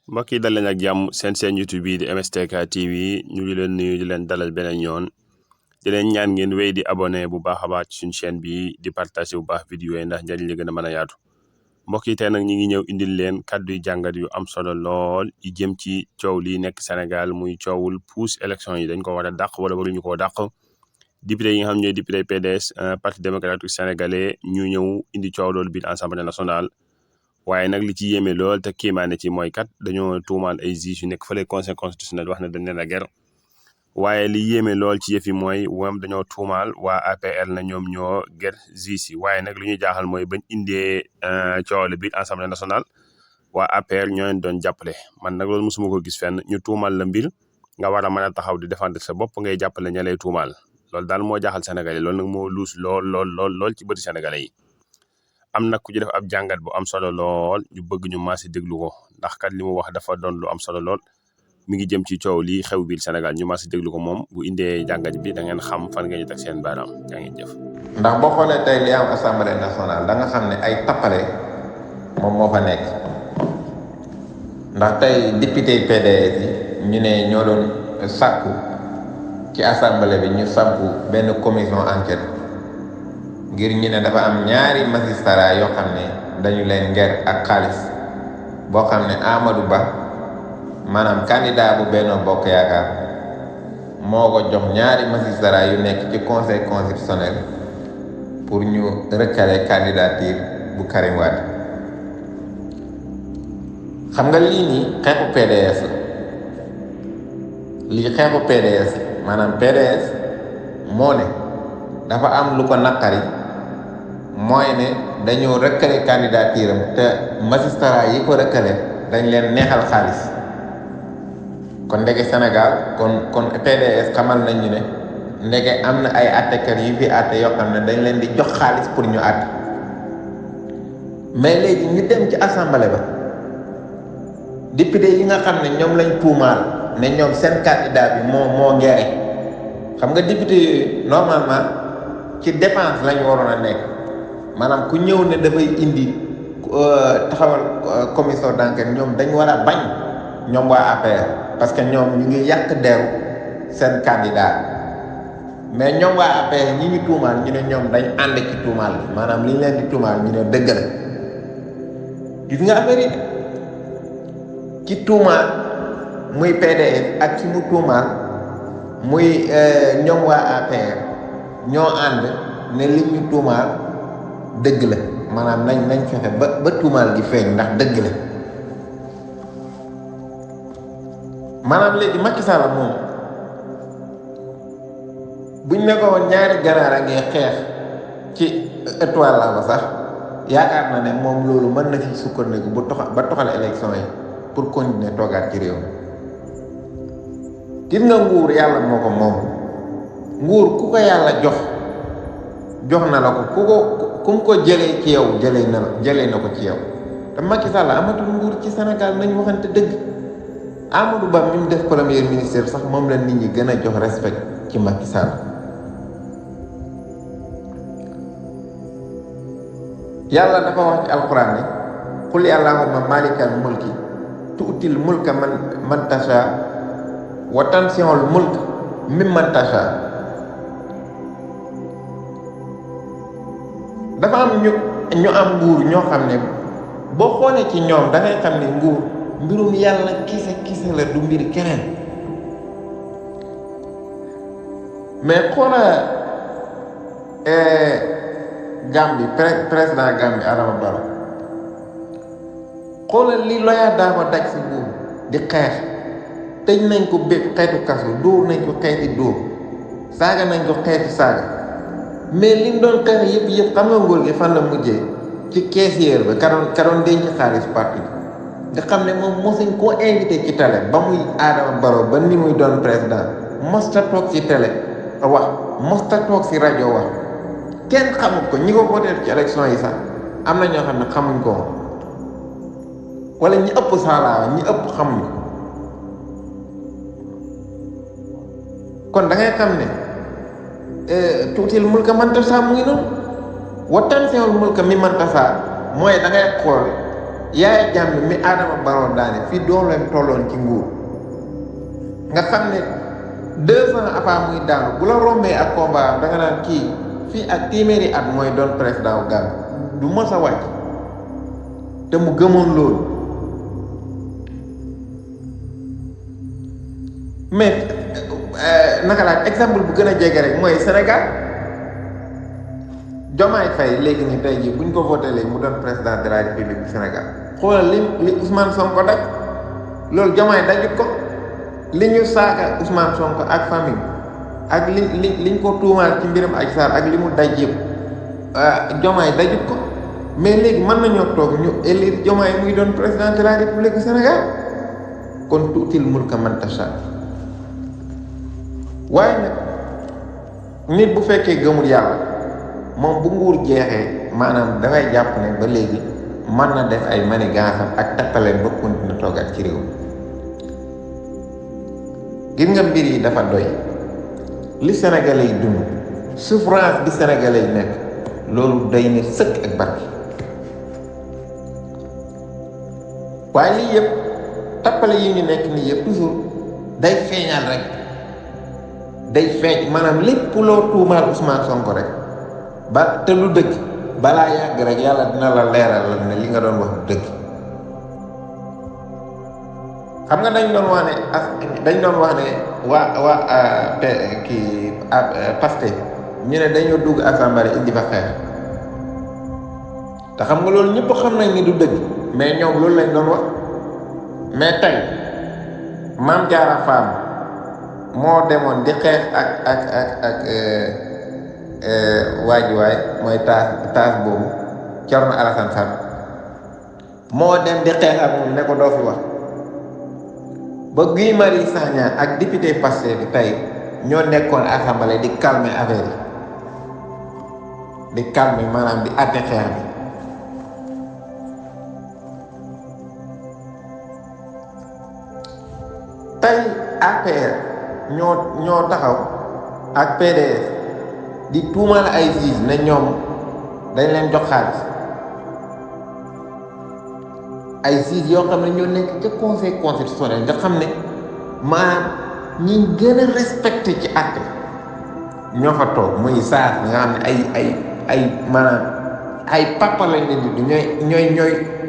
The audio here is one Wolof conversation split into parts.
mbokk yi dal leen ak jàmm seen YouTube bi di MSTK TV ñu ngi leen nuyu di leen dalal beneen yoon di leen ñaan ngeen wéy di abonné bu baax a baax ci suñu chaîne bi di partager bu baax vidéo yi ndax njëriñ li gën a mën a yaatu mbokk yi tey nag ñu ngi ñëw indil leen kàddu jàngat yu am solo lool yi jëm ci coow li nekk Sénégal muy coowul pousse élection yi dañ ko war a dàq wala waruñu koo dàq. député yi nga xam ñooy député PDS parti démocratique sénégalais ñu ñëw indi coow loolu biir assemblée nationale. waaye nag li ci yéeme lool te kiimaane ci mooy kat dañoo tuumaal ay juges yu nekk fële conseil constitutionnel wax ne dañ leen a ger waaye li yéeme lool ci yëf yi mooy moom dañoo tuumaal waa APR na ñoom ñoo ger juges yi waaye nag li ñu jaaxal mooy bañ indee coow li biir assemblée nationale waa APR ñoo leen doon jàppale man nag loolu mosuma ko gis fenn ñu tuumaal la mbir nga war a mën a taxaw di défendre sa bopp ngay jàppale ña lay tuumaal loolu daal moo jaaxal sénégalais loolu nag moo luus lool ci bëti sénégalais yi. am na ku ci def ab jàngat bu am solo lool ñu bëgg ñu maasi déglu ko ndax kat li mu wax dafa doon lu am solo lool mi ngi jëm ci coow lii xew biir Sénégal ñu maasi déglu ko moom bu indee jàngat bi da ngeen xam fan ngeen ñu teg seen baaraam yaa ngeen jëf. ndax boo xoolee tey li am assemblée nationale da nga xam ne ay tappale moom moo fa nekk ndax tey député PDS yi ñu ne ñoo doon sàkku ci assemblée bi ñu sampu benn commission enquête. ngir ñu ne dafa am ñaari magistrat yoo xam ne dañu leen nger ak xaalis boo xam ne Amadou Ba maanaam candidat bu Benno Bokk Yaakaar moo ko jox ñaari magistrat yu nekk ci conseil constitutionnel pour ñu recaler candidature bu Karim Wade xam nga lii nii xeexu PDS la lii xeexu PDS maanaam PDS moo ne dafa am lu ko naqari mooy ne dañoo rëkkale candidature am te magistrat yi ko rëkkale dañ leen neexal xaalis kon ndege Sénégal kon PDS xamal nañu ne ndege am na ay àttekat yu fi àtte yoo xam ne dañ leen di jox xaalis pour ñu àtte mais léegi ñu dem ci assemblée ba député yi nga xam ne ñoom lañ tuumaal ne ñoom seen candidat bi moo ngeere xam nga député yooyu normalement ci dépense lañu waroon a nekk maanaam ku ñëw ne dafay indi taxawal commission d'enquête ñoom dañ war a bañ ñoom waa APR parce que ñoom ñu ngi yàq deru seen candidat mais ñoom waa APR ñi ñu tuumaal ñu ne ñoom dañ ànd ci tuumaal bi maanaam li ñu leen di tuumaal ñu ne dëgg la gis nga affaire yi ci tuumaal muy PDS ak ci mu tuumaal muy ñoom waa APR ñoo ànd ne li ñu tuumaal dëgg la maanaam nañ fexe ba tuumaal gi feeñ ndax dëgg la maanaam léegi Macky Sall moom buñ ne ko woon ñaari ganaar a ngi xeex ci étoile la ba sax yaakaar na ne moom loolu mën na ci sukkandiku ba toxal élection yi pour continuer toogaat ci réew mi gis nga nguur yàlla moo ko moom nguur ku ko yàlla jox na la ko ku mu ko jëlee ci yow jëlee na ko ci yow te Macky Sall amatul nguur ci Sénégal nañ waxante dëgg Amadou Ba mi mu def premier ministre sax moom la nit ñi gën a jox respect ci Macky Sall yàlla dafa wax ci alquran ne qul allahumma malikal mulki tu'til mulka man tasha wa tansi'ul mulk mimman tasha dafa am ñu am nguur ñoo xam ne boo xoolee ci ñoom da ngay xam ne nguur mbirum yàlla kise la du mbir keneen mais xoola Gambie président Gambie Adama Barrow xoolal li Loya Dabo daj si nguur di xeex tëj nañ ko bépp xeetu kaso dóor nañ ko xeeti dóor saaga nañ ko xeeti saaga mais li mu doon xeex yëpp xam nga nguur gi fan la mujjee ci caissière ba ka doon denc xaalis parti nga xam ne moom mosuñ koo invité ci télé ba muy Adama Barrow ba ni muy doon président mosta toog ci télé wax mosta toog ci rajo wax kenn xamul ko ñi ko voté ci élection yi sax am na ñoo xam ne xamuñ ko wala ñi ëpp saalaawa ñi ëpp xamuñ ko kon da ngay xam ne tuutil mulka man tasaa mu ngi noonu wa tansi'ul mulka mimman tasaa mooy da ngay xool Yaya Jammeh mi Adama Barrow daane fii dooleem tolloon ci nguur nga xam ne 2 ans avant muy daanu bu la rombee ak combat da nga naan kii fii ak téeméeri at mooy doon président wu Gambie du mos a wàcc te mu gëmoon loolu mais naka laa exemple bu gën a jege rek mooy Sénégal Diomaye Faye léegi ni tey jii buñ ko voté léegi mu doon président de la République du Sénégal xoolal li Ousmane Sonko daj loolu Diomaye dajut ko li ñu saaga Ousmane Sonko ak famille ak liñ ko tuumaal ci mbiram Adji Sarr ak li mu daj yëpp Diomaye dajut ko mais léegi mën nañoo toog ñu élire Diomaye muy doon président de la République du Sénégal kon tuutil mulka man tasha waaye nag nit bu fekkee gëmul yàlla moom bu nguur jeexee maanaam dafay jàpp ne ba léegi mën na def ay manigansam ak tappaleem ba continuer toogaat ci réew gis nga mbir yi dafa doy li Sénégalais yi dund souffrance bi Sénégalais yi nekk loolu doy na sëkk ak barki waaye lii yëpp tappale yi ñu nekk nii yëpp toujours day feeñal rek day feeñ maanaam lépp loo tuumaal Ousmane Sonko rek ba te lu dëgg balaa yàgg rek yàlla dina la leeral ne li nga doon wax du dëgg xam nga dañ doon wax ne Pastef ñu ne dañoo dugg assemblée indi fa xeex te xam nga loolu ñëpp xam nañ ni du dëgg mais ñoom loolu lañ doon wax mais tey Mame Diarra Fam moo demoon di xeex ak waajuwaay mooy taas boobu Thierno Alassane Sall moo dem di xeex ak moom ne ko doo fi wax ba Guy Marius Sagna ak député Pastef bi tey ñoo nekkoon assemblée di calmer affaire yi di calmer maanaam di àtte xeex bi tey APR ñoo taxaw ak PDS di tuumaal ay juge ne ñoom dañ leen jox xaalis ay juge yoo xam ne ñoo nekk ca conseil constitutionnel nga xam ne maanaam ñi gën a respecté ci àtte ñoo fa toog muy saas nga xam ne ay maanaam ay papa lañ leen di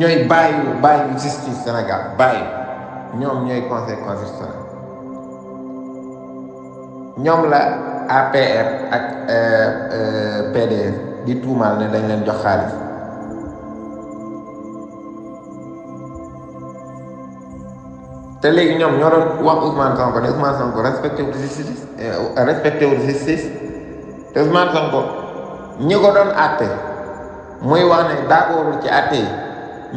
ñooy bàyyi justice Sénégal bàyyi ñoom ñooy conseil constitutionnel ñoom la APR ak PDS di tuumaal ne dañ leen jox xaalis te léegi ñoom ñoo doon wax Ousmane Sonko ne Ousmane Sonko respecté wul justice te Ousmane Sonko ñi ko doon àtte muy wax ne d'accordul ci àtte yi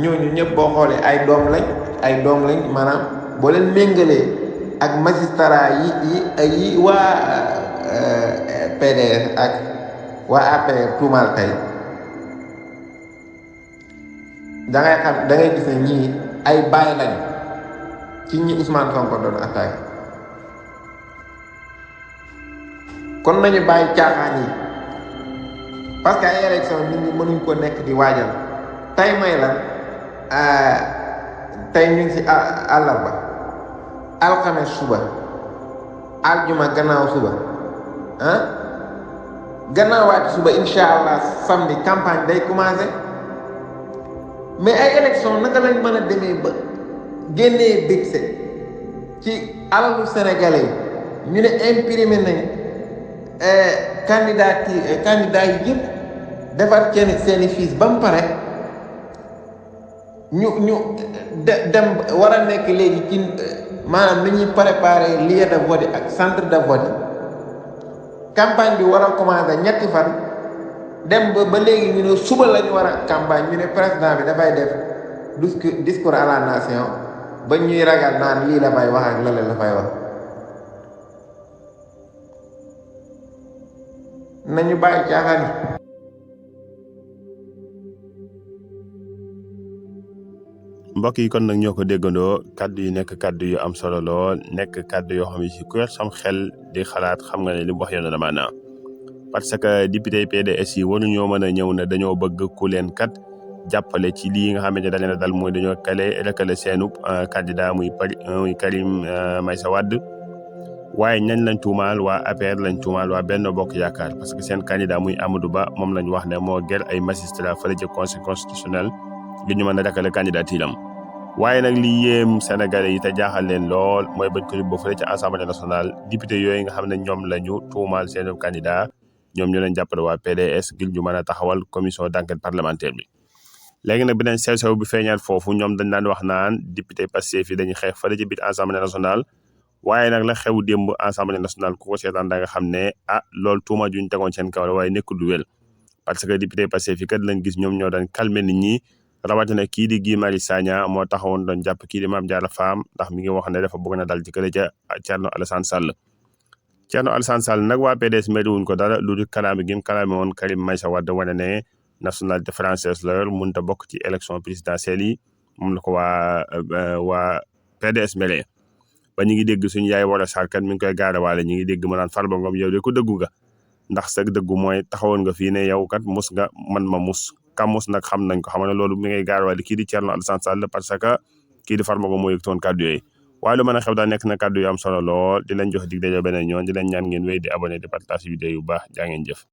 ñooñu ñëpp boo xoolee ay doom lañ maanaam boo leen méngalee ak magistrat yi waa PDS ak waa APR tuumaal tey da ngay gis ne ñii ay bàyyi lañ ci ñi Ousmane Sonko doon attaqué kon nañu bàyyi caaxaan yi parce que ay élection nit ñi mënuñ ko nekk di waajal tey may lan tey ñu ngi ci àllarba alxames suba aljuma gannaaw suba gannaawaati suba incha allah samedi campagne day commencé mais ay élection naka lañ mën a demee ba génnee bigse ci alalu sénégalais yi ñu ne imprimé nañ candidat yi yëpp defar seeni fiches ba mu pare ñu dem war a nekk léegi ci maanaam ni ñuy préparer lieu de vote ak centre de vote campagne bi war a commencer ñetti fan dem ba léegi ñu ne suba la ñu war a campagne ñu ne président bi dafay def discours à la nation ba ñuy ragal naan lii la fay wax ak lële la fay wax nañu bàyyi caaxaan yi. mbokk yi kon nag ñoo ko déggandoo kaddu yi nekk kaddu yu am solo lool nekk kaddu yoo xam ne si ku yor sam xel di xalaat xam nga ne li mu wax yoon na maanaam parce que député PDS yi waruñoo mën a ñëw ne dañoo bëgg ku leen kat jàppale ci lii nga xamante ne da leen a dal mooy dañoo recalé seenub candidat muy Karim Meïssa Wade waaye ñañ lañ tuumaal waa APR lañ tuumaal waa Benno Bokk Yaakaar parce que seen candidat muy Amadou Ba moom lañ wax ne moo ger ay magistrat fële ci conseil constitutionnel ngir ñu mën a recalé candidature am waaye nag li yéem Sénégalais yi te jaaxal leen lool mooy bañ ko yóbbu fële ci assemblée nationale député yooyu nga xam ne ñoom la ñu tuumaal seen candidat ñoom ñu leen jàppale waa PDS ngir ñu mën a taxawal commission d'enquête parlementaire bi. léegi nag beneen sew-sew bi feeñaat foofu ñoom dañ daan wax naan député Pastef yi dañuy xeex fële ci biir assemblée nationale waaye nag la xew démb assemblée nationale ku ko seetaan da nga xam ne loolu tuuma juñ tegoon seen kaw la waaye nekkul du wél parce que député Pastef yi kat lañ gis ñoom ñoo daan calmer nit ñi rawatina kii di Guy Marius Sagna moo taxawoon doon jàpp kii di Mame Diarra Fam ndax mi ngi wax ne dafa bëgg na dal ci kële ca Thierno Alassane Sall. Thierno Alassane Sall nag waa PDS mériwuñ ko dara lu dul kalaame gi mu kalaame woon Karim Meïssa Wade wane ne nationalité française la yor mënut a bokk ci élection présidentielle yi moom la ko waa PDS méré ba ñu ngi dégg suñu yaay war a sarkat mi ngi koy gaarawaale ñu ngi dégg ma naan Farba Ngom yow de ko dëggu nga ndax sa dëggu mooy taxawoon nga fii ne yow kat mus nga man ma mus ka mus nag xam nañ ko xam ne loolu mi ngay gaarawaale kii di Thierno Alassane Sall parce que kii di Farba Ngom moo yëgtoon kàddu yooyu waaye lu mën a xew daal nekk na kàddu yu am solo lool di leen jox dig daje beneen yoon di leen ñaan ngeen wéy di abonné di partage vidéo yu baax jaa ngeen jëf